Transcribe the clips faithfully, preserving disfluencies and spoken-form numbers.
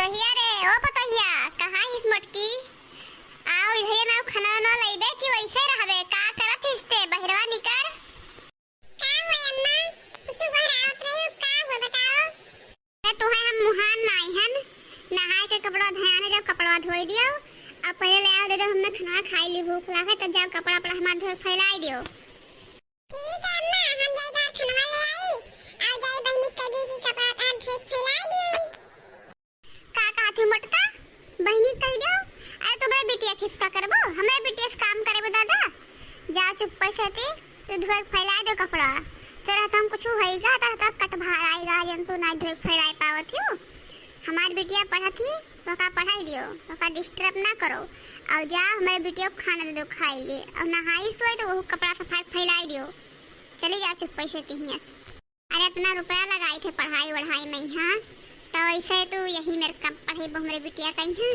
पतोहिया रे, ओ पतोहिया, कहाँ हिस मोटकी? आओ इधर ना, खाना ना लइबे कि वैसे रहबे? का करत हिस ते? बहिरवा निकर। का हो अम्मा? कुछ बहरावत रही हो, का हो बताओ? ए, तोहे हम मुहान नाई हन, नहाए के कपड़ा धयाने जब कपड़ा धोई दियो, अब पहले ले आओ, दे दो, हमें खाना खाई ली, भूख लागे, तब जाओ कपड़ा, कपड़ा हमार धोए के फैलाई दियो। ठीक है अम्मा, हम जाई घर खाना ले आई, और जाई बहनी कह दी कि कपड़ा तहार धोए के फैलाई दिए। का कहत हो मोटका? बहिनी कह दो, अरे तुम्हारे बिटिया खिसका करबो, हमारे बिटिया से काम करेबो दादा, जा चुप्पे से ते, तू धोए के फैला दो कपड़ा। तोरा तो हम कुछ होइगा, तोरा तो कट भार आइगा, जन तू ना धोए के फैलाए पावत हो। हमार बिटिया पढ़त ही, ओका पढ़ाई दियो, ओका disturb ना करो। और जा हमारे बिटिया को खाना दे दो खाई ले, और नहाई सोए तो वो कपड़ा सफाई फैलाई दियो। चली जा चुप्पे से तिहिया से। अरे इतना रुपया लगाई थे पढ़ाई वढ़ाई में यहाँ, तो ऐसे तू यही मेरे कम पढ़ी हमारे बिटिया कहीं है,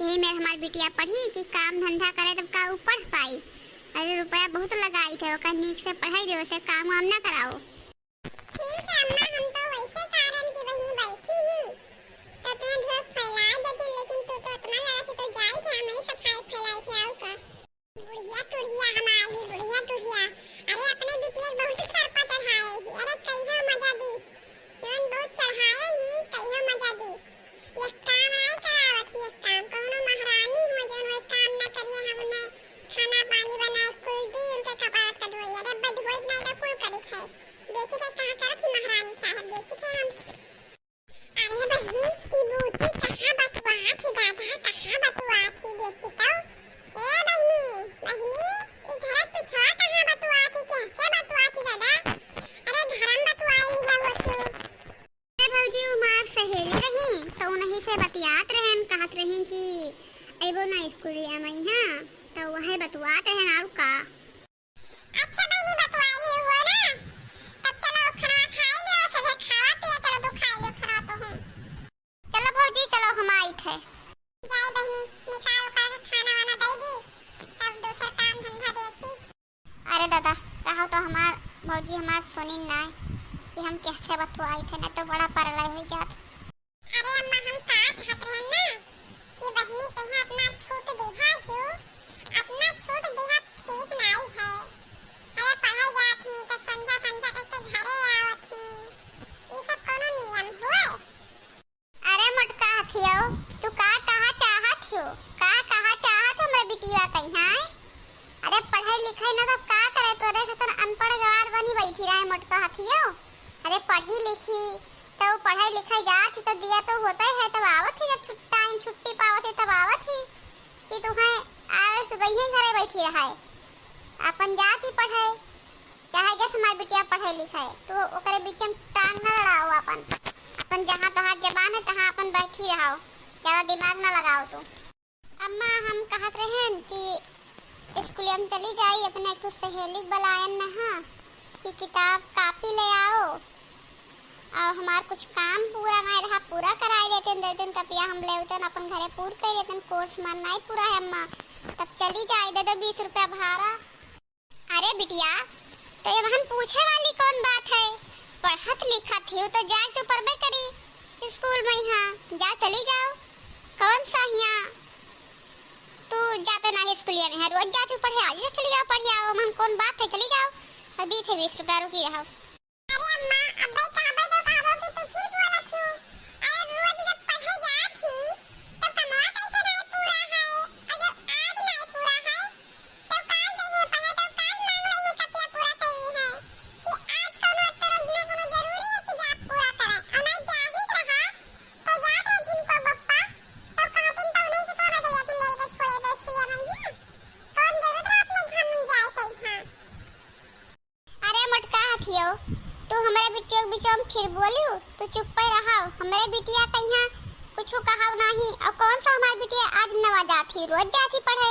यही मेरे हमार बिटिया पढ़ी कि काम धंधा करे तब का ऊ पढ़ पाई। अरे रुपया बहुत लगाई थे, ओका नीक से पढ़ाई दे, उसे काम वाम ना कराओ। ठीक है अम्मा, हम तो वैसे कारण की बहनी बैठी ही, तो तुम्हें धूप फैला देते, लेकिन तू तो इतना लगा थे तो जाई थे, हम ही सफाई फैलाई थे, आओ का। बुढ़िया टुढ़िया हमारी, बुढ़िया टुढ़िया। अरे अपने बिटिया के बहुत सर पर चढ़ाए ही। अरे कहियो मजा दी। जौन बहुत चढ़ाए ही, कहियो मजा दी। एक काम आए करावत ही, एक काम। कौनो महारानी हो जौन वो काम ना करिए, हम उन्हें खाना पानी बनाए, कुल दी, उनके कपड़ा लत्ता धोई। अरे अब्बे धोई नहीं तो कुल करी खाए। देखी थे कहाँ करत ही महारानी साहब, देखी थे हम। अरे बहिनी, ई बूची कहाँ बतुआत ही दादा, कहाँ बतुआत ही देखी तो। ए बहिनी, बहिनी, ई घरक पिछवा कहाँ बतुआत ही, कैसे बतुआत ही दादा? अरे घरम बतुआई ना होती। अरे भौजी, उ हमार सहेली रही, तो उन्हीं से बतियात रहन, कहत रही कि अइबो ना स्कूलिया में, हाँ, तो वह बतुआत रहन, और का। अच्छा बहिनी, बतुआई हुआ ना, तब चलो खाना खाई लियो, सभे खावा पिया, चलो तू खाई लियो खाना तो हूँ। चलो भौजी, चलो हम आई थे। जाए बहिनी, निकाल कर खाना वाना दे दी, तब दूसरा काम धंधा देखी। अरे दादा, कहो तो हमार भौजी हमार सुनी ना कि हम कैसे बतुआई थे, नहीं तो बड़ा परलय हो जात। अरे अम्मा, हम का कहत रहन ना कि बहिनी कहे अपना छूट दिहा हो, अपना छूट दिहा ठीक नाई है। अरे पढ़े जात ही तो संझा संझा करके घरे आवत ही, ई सब कोनो नियम हुए? अरे मोटका हथियो, तू का कहा चाहत हो? का कहा चाहत हो हमरे बिटिया कहीं, हाँ? अरे पढ़ाई लिखाई ना तो का करे, तोरे खातिर अनपढ़ गवार बनी बैठी रहे मोटका हथियो। अरे पढ़ी लिखी तो पढ़ाई लिखाई जात ही तो दिया तो होता ही है, तब आवत ही जब छुट-, टाइम छुट्टी पावत ही तब आवत ही कि तुहें आवे सुबह ही घरे बैठी रहे, अपन जात ही पढ़े, चाहे जस हमार बिटिया पढ़े लिखे, तू ओकरे बीच में टांग ना लड़ाओ अपन, अपन जहाँ तहाँ जबान है तहाँ अपन बैठी रहो, ज्यादा दिमाग ना लगाओ तू। अम्मा, हम कहत रहेन कि स्कूलिया में चली जाई, अपने एक ठो सहेली के बुलायन नहा कि किताब कापी ले आओ, और हमार कुछ काम पूरा नाई रहा, पूरा कराई लेतेन, देतेन कपिया हम लेवतेन, अपन घरे पूर कर लेतेन, कोर्स मान नाई पूरा है अम्मा, तब चली जाई, दे दो बीस रुपया भाड़ा। अरे बिटिया, तो ये बहन पूछे वाली कौन बात है? पढ़त लिखत ही तो जाए तो परबे करी स्कूल में, यहाँ जाओ, चली जाओ। कौन सा हियाँ तू जाते ना स्कूलिया में है, रोज जाते पढ़े, आज चली जाओ पढ़े आओ, हम कौन बात है, चली जाओ। और दी थे बीस रुपया, रुकी रहो। अरे अम्मा, अब्बे कहबे तो कहबो कि तू फिर बोलत हो। अरे रोज जब पढ़े जात ही, तब कमवा कैसे नाई पूरा है? और जब आज नाई पूरा है, तब काल जइहे पढ़े, तब काल मांग लइहे कपिया पूरा करी है। कि आज कौनो तोर इतना कौनो जरूरी है कि जा पूरा करे? और नाई जाहित रहा, तो जात रहा झिनको बप्पा, तब कहतिन तो नहीं से थोड़ा चले अपन लेके छोड़े दो स्कूलिया में ही। कौन जरूरत रहा अपने घर में जाए कैसा? अरे मोटका हथियो, तू हमरे बिचो बिचो में फिर बोलियो, तू चुप्पे रहो। हमरे बिटिया कहिया कुछ कहो नाही। और कौन सा हमार बिटिया आज नवा जात ही, रोज जात ही पढ़े,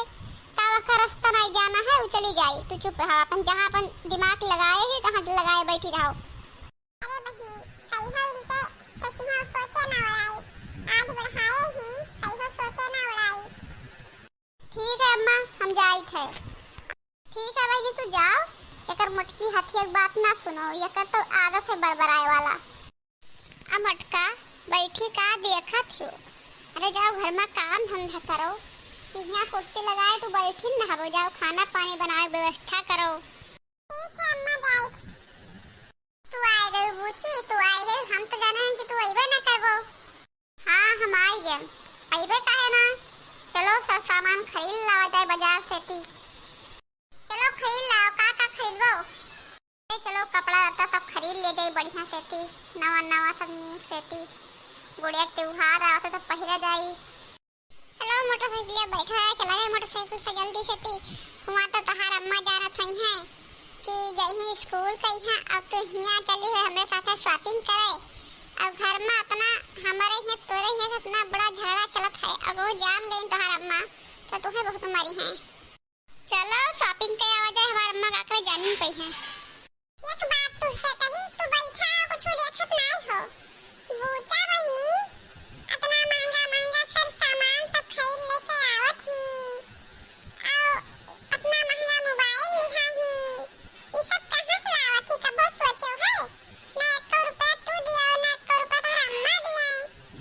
का ओकर रास्ता नहीं जाना है, उ चली जाई। तू चुप रहो, अपन जहाँ अपन दिमाग लगाए ही, तहाँ लगाए बैठी रहो। अरे बहिनी, कहियो इनके सोचिया सोचे ना उड़ाई, आज बढ़ाए ही, कहियो सोचे ना उड़ाई। ठीक है अम्मा, हम जाइत है। ठीक है बहिनी, तू जाओ, एकर मोटकी हथिया के बात ना सुनो, एकर तो आदत है बरबराए वाला। आ मोटका, बैठी का देखत हो? अरे जाओ घर मा काम धंधा करो, कि हियाँ कुर्सी लगाए तू बैठी न हबो, जाओ खाना पानी बनाए व्यवस्था करो। ठीक है अम्मा, जाई। तू आए गई बूची, तू आए गई, हम तो जाने हैं कि तू अइबे ना करबो। हाँ, हम आइ गए। अइबे काहे ना? चलो, सब सामान खरीद लावा जाए बाजार से ती। चलो, खरीद लाओ, का का खरीदबो? ए, चलो, कपड़ा लत्ता सब खरीद ले जाए बढ़िया से ती, नवा नवा सब नीक से ती। गुड़िया के त्योहार आवत है तो पहिरा जाई। चलो, मोटरसाइकिल बैठा है, चला जाए मोटरसाइकिल से जल्दी से ती। हुआ तो तोहार अम्मा जानत हई हैं कि गई ही स्कूल कही हैं, अब तो हियाँ चली है हमरे साथे shopping करे। अब घर मा अतना हमरे हियाँ तोरे हियाँ से अतना बड़ा झगड़ा चलत है, अब वो जान गई तोहार अम्मा तो तुहे बहुत मारी हैं। चलो shopping के आवा जाए, हमार अम्मा का करे जानी पई हैं। एक बात तुझसे कही, तू बैठा हो, कुछ देखत नाई हो। बूचा बहिनी, अतना महंगा महंगा सर सामान सब खरीद लेके आवत ही, और अतना महंगा मोबाइल लिहा ही, ई सब कहाँ से लावत ही? कबो सोचो है? ना एको रुपया तू दियो, ना एको रुपया तोहर अम्मा दिए,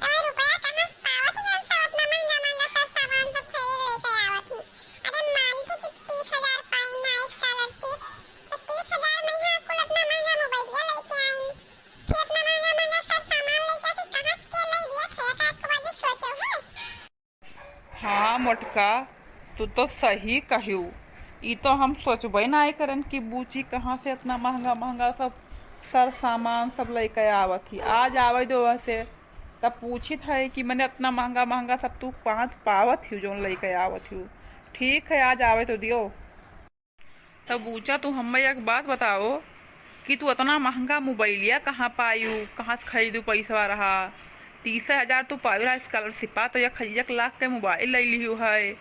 तो ई रुपया कहाँ से पावत ही, जौन सब अतना महंगा महंगा सर सामान सब खरीद लेके आवत ही? अरे मान के चल, तीस हजार पाई ना scholarship, तो तीस हजार में यहाँ कुल अतना महंगा मोबाइलिया लेके आइन, फिर अतना महंगा महंगा सर सामान लेके आके कहाँ से के नहीं दिया, से का एक बाजी सोचो है? हाँ मोटका, तू तो सही कहियो, ई तो हम सोचबे नाई करन कि बूची कहाँ से अतना महंगा महंगा सब सर सामान सब लेके आवत ही। आज आवे दो वैसे, तब पूछित है कि मने अतना महंगा महंगा सब तू कहाँ से पावत ही जौन लेके आवत ही। ठीक है, आज आवे तो दियो। तब बूचा, तू हम्मे एक बात बताओ कि तू अतना महंगा मोबाइलिया कहाँ पायू, कहाँ से खरीदू, पैसवा रहा, तीस हजार तू पायू रहा scholarship आ, तो एक, एक लाख के मोबाइल ले लिहू है,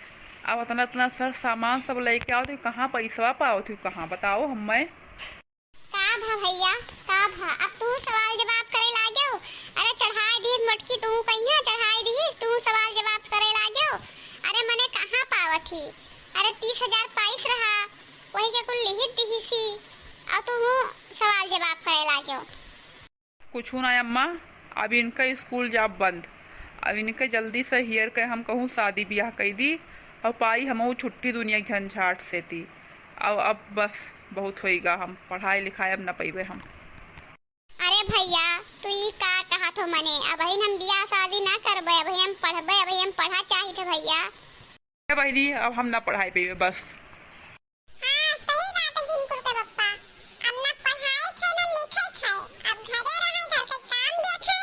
अब अतना अतना सर सामान सब लेके आओ, तो कहाँ पैसवा पाओ तू, कहाँ बताओ हम्मे? का भा भैया, का भा, अब तू सवाल जवाब करे लागेउ? अरे चढ़ाई दीहिस मोटकी, तू कहिया चढ़ाई दीहिस, तू सवाल जवाब करे लागेउ? अरे मने कहाँ पावत ही? अरे तीस हजार पाइस रहा, वही के कुल लिहित दिहिसी, अउ तू सवाल जवाब करे लागेउ। कुछु ना अम्मा, अब इनका स्कूल जाब बंद। अब इनके जल्दी से हियर के हम कहूँ शादी बियाह कई दी, अउ पाई हमहू छुट्टी दुनिया के झंझाट से ती। अब, अब बस बहुत होइगा, हम पढ़ाई लिखाई अब न पइबे हम। अरे भैया, तू ई का कहत हो मने? अबहिन हम बियाह शादी ना करबे, अबहिन हम पढ़बे, अबहिन हम पढ़ा चाहित है भैया। ए बहिनी, अब हम ना पढ़ाई पइबे बस। हाँ, सही बात है झिनकुर के पप्पा। अब ना पढ़ाई खाए ना लिखाई खाए, अब घरे रहे, घर के काम देखे,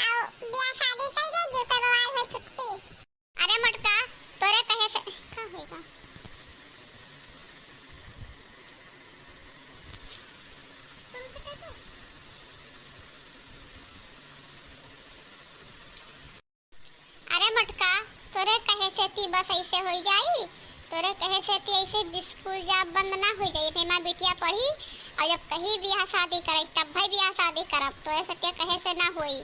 और बियाह शादी कई दे, जो के बवाल होई छुट्टी। अरे मोटका, तोरे कहे से का होइगा? सुन सके तो? अरे मोटका, तोरे कहे से ती बस ऐसे होई जाई? तोरे कहे से ती ऐसे स्कूल जाब बंद ना होई जाई। अपने माँ बिटिया पढ़ी और जब कहीं बियाह शादी करे तब भाई बियाह शादी करब, तोरे सबके कहे से ना होई।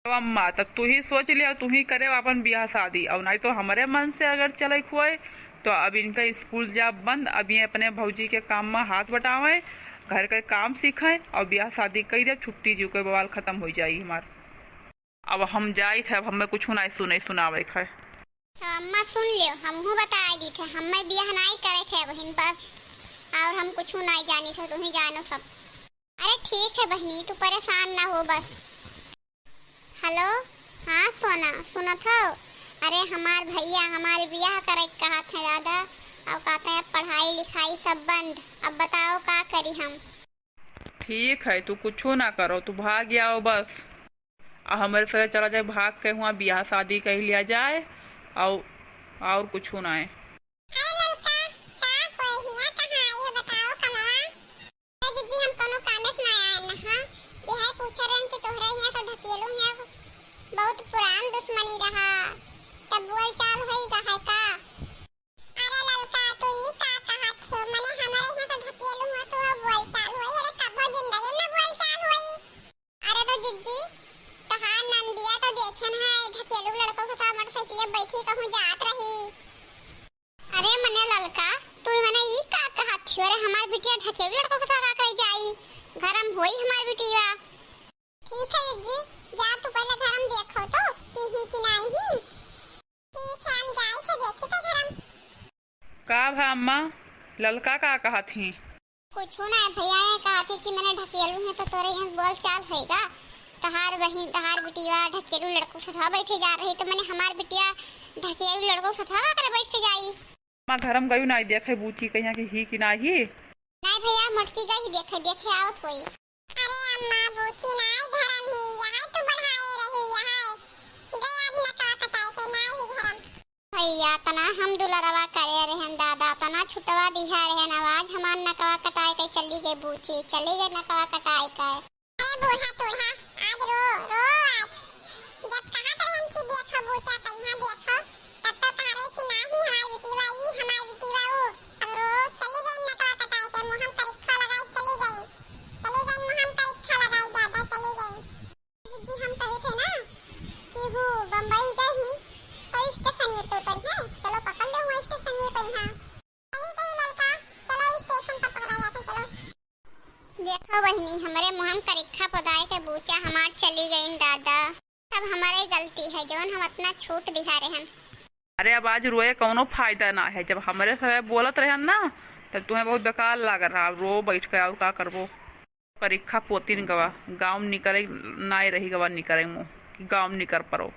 तो अम्मा, तब तू ही सोच लिया, तू ही करे अपन बियाह शादी, और नहीं तो हमरे मन से अगर चले हुए तो अब इनका स्कूल जाब बंद। अब ये अपने भौजी के काम में हाथ बटावें, घर के काम सीखें और बियाह शादी कई दे, छुट्टी जी के बवाल खत्म हो जाई हमार। अब हम जाई थे, अब हमें कुछ नहीं सुने सुनावे थे। तो अम्मा सुन लियो, हमहू बताए दी थे, हमें बियाह नहीं करे थे बहिन बस, और हम कुछ नहीं जानी थे, तुम ही जानो सब। अरे ठीक है बहिनी, तू परेशान ना हो बस। हेलो, हाँ सोना, सुनत हो? अरे हमार भैया हमार बियाह करे के कहत हैं दादा, अब कहते हैं पढ़ाई लिखाई सब बंद, अब बताओ का करी हम? ठीक है, तू कुछो ना करो, तू भाग आओ बस। आ हमरे साथे चला जाए, भाग के हुआँ बियाह शादी कइ लिया जाए, और, और कुछो ना है। अरे ललका, का होए हियाँ कहाँ आई है बताओ कमवा? ए दीदी, हम कोनो कामे से ना आए न हा। यह पूछे रहन कि तोहरे हियाँ से ढकेलू हियाँ बहुत पुरान दुश्मनी रहा, तब बोल चाल होई का है का? अरे ललका, तू ई का कहत हो? मने हमरे हियाँ से ढकेलू हुआँ तो बोल चाल होई? अरे कबो जिंदगी में बोल चाल होई। अरे तो जिज्जी, तोहार नंदिया तो देखेन है, ढकेलू लड़कों के साथ मोटरसाइकिल बैठी कहूँ जात रही। अरे मने ललका, तू मने ई का कहत हो? अरे हमार बिटिया ढकेलू लड़कों के साथ का करे जाई? घर में होई हमार बिटिया। ठीक है जिज्जी, जा तू पहले घर में देखो तो, कि ही कि नहीं ही। अब है अम्मा, ललका का कहत ही? कुछ ना है भैया, ये कहत ही कि मने ढकेलू है तो तोरे यहाँ बोल चाल होइगा। तहार बहिन, तहार बिटिया ढकेलू लड़को के साथ बैठे जा रही, तो मने हमार बिटिया ढकेलू लड़को के साथ करे बैठ के जाई। अम्मा, घर में गयू नाई देखे बूची कहिया कि ही कि नाही? नाई भैया, मोटकी गई देखे, देखे आवत होई। अरे अम्मा, बूची नाई घर में ही, यहाँ तो बढ़ाए रहू, यहाँ गए आज नकवा कटाए के नाई ही घर में। भैया, तना हम दुलरवा करे रहन दादा, तना छुटवा दिहा रहन, अब आज हमार नकवा कटाए के चली गई बूची, चली गई नकवा कटाए के। अरे बूढ़ा टूढ़ा, आज रो, रो आज। जब कहत रहन कि देखो बूचा, कहिया देखो, तब तो कह रहे कि नाही हमार बिटिया, ई हमार बिटिया, ऊ। अब रो, चली गई नकवा कटाए के, मुँह में करिखा लगाए चली गई। चली गई मुँह में करिखा लगाए दादा, चली गई। दीदी, हम कहे थे ना कि वो बम्बई गई ही, तो स्टेशन ये तो उतरी है, चलो पकड़ ले हुआ स्टेशन ये पे यहाँ। चली गई ललका, चलो स्टेशन पर पकड़ा जाता, चलो। देखो बहिनी, हमरे मुँह में करिखा पोताए के बूचा हमार चली गई दादा, सब हमारे ही गलती है जौन हम इतना छूट दिहा रहन। अरे अब आज रोए कौनो फायदा ना है, जब हमरे समय बोलत रहन ना तब तुम्हें बहुत बेकार लाग रहा, रो बैठ के और का करबो। करिखा पोतिन गवा, गाँव में निकरे नाई रही गवा निकरे मुँह, कि गाँव में निकर परो।